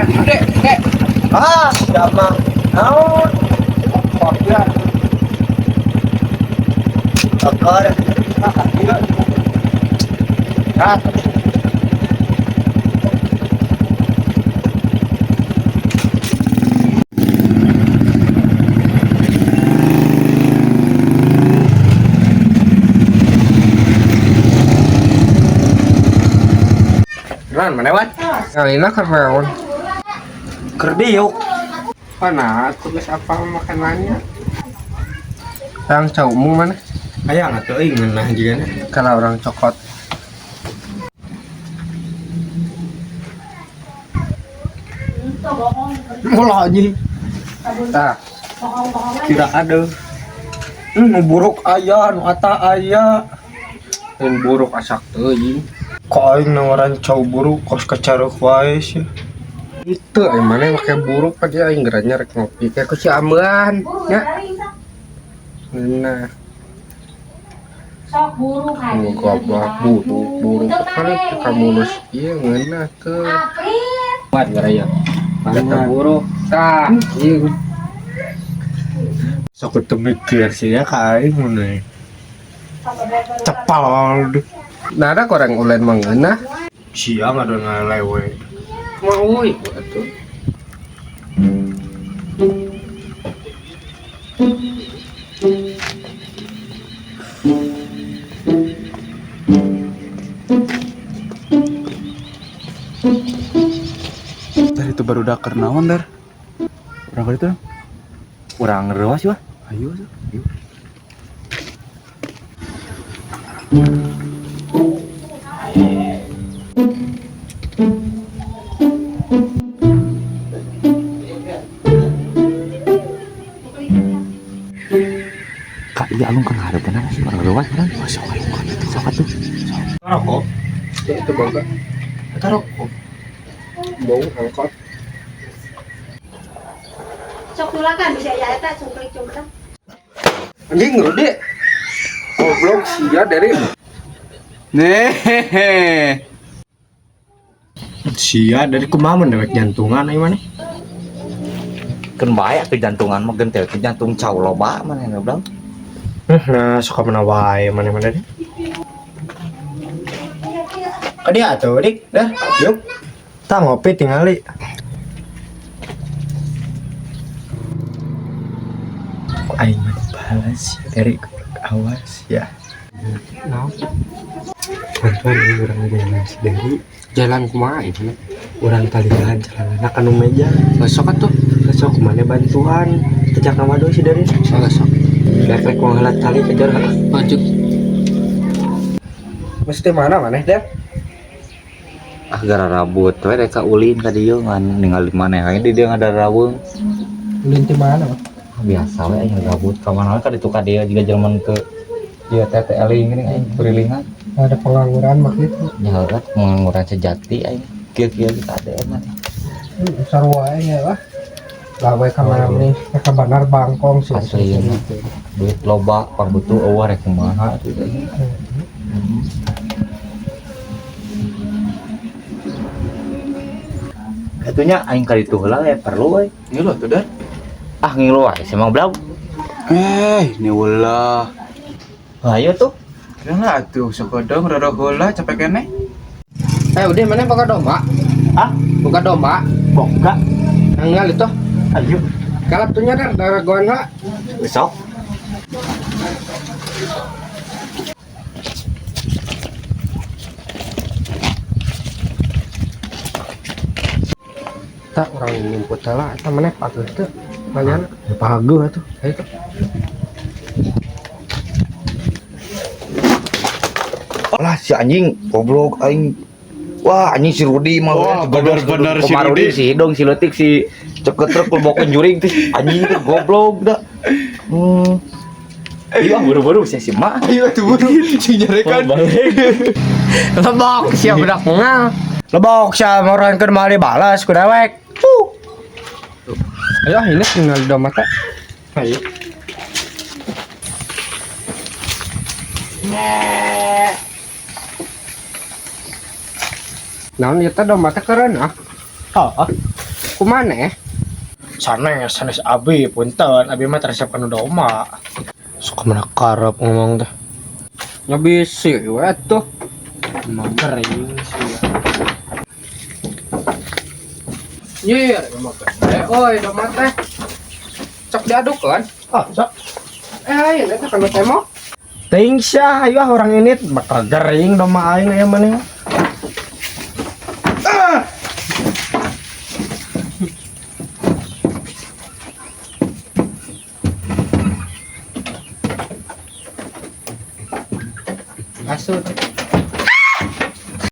Dek, dek. Ah, siapa? Naon? Ya. Akar. Ah. Ran, mana wan? Kali keur naon? Keur diuk. Mana tugas apa makanannya? Yang cowokmu mana? Hayang atuh euy ngeunah jigana. Kalau orang cokot. Molah anjing. Tah, Kira ada. Nu buruk aya, nu ata aya. yang buruk asak teuing. Kok aing nawaran cau buruk kos kacaruk wae sih. Itu aing mana make buruk pa dia aing geranya rek ngopi kayak ku si ambean nya. Nah, Sok buruk nu goblok buruk buruk kan itu kamu mulus ieu ngeunah teu. April. Buat garaya. Kata buruk tah ieu. Sok teu mikir sih ya ka aing mun euy. Cepal. Nah, ada korang ulen mah ngeunah. Siang ada ngalewe. Mau euy atuh. Dar itu baru keur naon, Dar? Urang ka ditu. Urang reuas wah. Ayo atuh. Ayo. Kak, iya alung kan ngarep kenapa sih urang reuas urang. Oh, sok alung kan atuh. Sok atuh. Rokok. Itu boga Eta rokok. bau angkot. Sok tulakan bisa ya eta cungklik cungklik. Anjing Rudi. Goblok sia dari Nih. Sia dari kumaha mun dewek jantungan aing maneh. Keun bae atuh jantungan mah gentel ke jantung cau loba maneh goblok. Nah, suka mana wae maneh-maneh deh. Ka dia atuh, Dik. Dah, yuk. Tah ngopi tingali. Aing mah dibalas dari awas ya. Naon? Bantuan ini urang jalan si Dewi. Jalan kumaha ieu? Urang talian celana kanu meja. Besok atuh. Besok mana bantuan. Kejak nama si Dewi. Besok. Rek rek manghalat tali kejar lah. Lanjut. Mesti mana maneh, Der? Ah gara rabut we rek ulin ka dieu ngan ningali maneh we di dieu ngadarawung. Ulin di mana, Pak? Ah, biasa we aing gabut ka mana we ka ditu ka dieu jiga jelema teu ieu teh teh eling geuning aing kurilingan. Ada pengangguran mah gitu. Nya heueuh pengangguran sejati aing. Kieu-kieu kita ADM mah. Sarua ya lah. Lawe ka mana nih? Ka Bandar Bangkong sih. Asli mah. Duit loba pangbutuh eueuh rek kumaha atuh teh. Atunya aing ka ditu heula we perlu we. Ngilu atuh, Dar. Ah ngilu wae sih mang blau. Eh, ini ulah. Ayo tuh. Kira atuh sok godong rada heula capek keneh. Eh, udah mana boga domba? Ah? Boga domba? Boga. Anggal itu. Ayo. Kalap tuh nya Der, daragoan lah. Besok. Tak orang nyumput lah, eta maneh pageuh teu. Malian pageuh atuh. Ayo tuh. Lah si anjing goblok aing. Wah anjing si Rudi mah Wah, bener-bener si Rudi. Rudi. Si hidung si leutik si ceket truk bokeun juring teh anjing teh goblok dah. Iya buru-buru si si mak. Ayo atuh buru sing nyarekan. Lebok sia budak ngal. Lebok sia moronkeun moal dibalas ku dewek. Ayo ini tinggal domba teh. Ayo. Naon ieu teh domba teh keureun ah. Oh, ah. Kumaneh? Sanes, sanes abi punten, abi mah resep kanu doma. Suka mana karep ngomong teh. Nya bisi we atuh. Emang kering sih. Nyir, emang gede oi doma teh. Sok diaduk kan? Ah, sok. Eh, ayo eta kana tembok. Teuing sia, ayo ah orang ini bakal gering doma aing aya maneh. Ah! Asut.